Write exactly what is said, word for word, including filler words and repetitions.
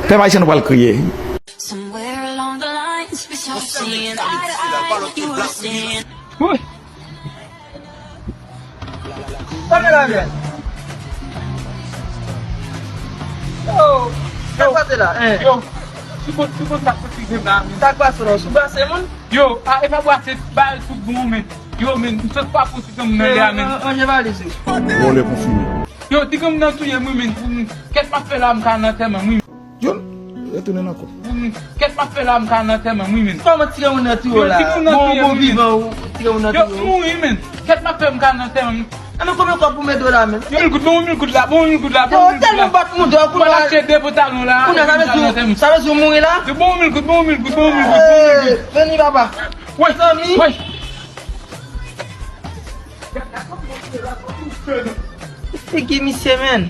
Pèp ayisyen, nou pral kriye. Somewhere along the lines, we start seeing eye to eye, you were saying. Woy. Sa gen la, men? Yo, sa k pase la, hein? Yo, sou konn, sou konn sa k pase la, men. Sa k pase la, sou brase moun? Yo, a, e pa brase, bay tout bon, men. Yo, men, m sot pa pou ti granmoun nan lè a, men. Ranje valiz ou. Vòlè konfime. Yo, ti granmoun nan touye m, wi, men. Kèt m ap fè la, m ka nan antèman m, wi. Yo, retounen ankò. Kèt m ap fè la, m ka nan antèman m, wi, men. Kòman ti granmoun nan touye w la? Bon, bon vivan, ti granmoun nan touye w. Yo, m mouri, men. Kèt m ap fè, m ka nan antèman m. A, men konbyen kòb pou mete w la, men? Mil goud, bon, mil goud la, bon, mil goud la, bon, mil goud la. Yo, tèlman bat mouda, kounye a. Mwen achte de pantalon la. Kounye a, sa vle di, sa vle di w mouri la? Yo, bon, mil goud, bon, mil goud, bon, mil goud, bon, mil goud. Vini, papa. Wè, zanmi. Wè. Figi misye, men.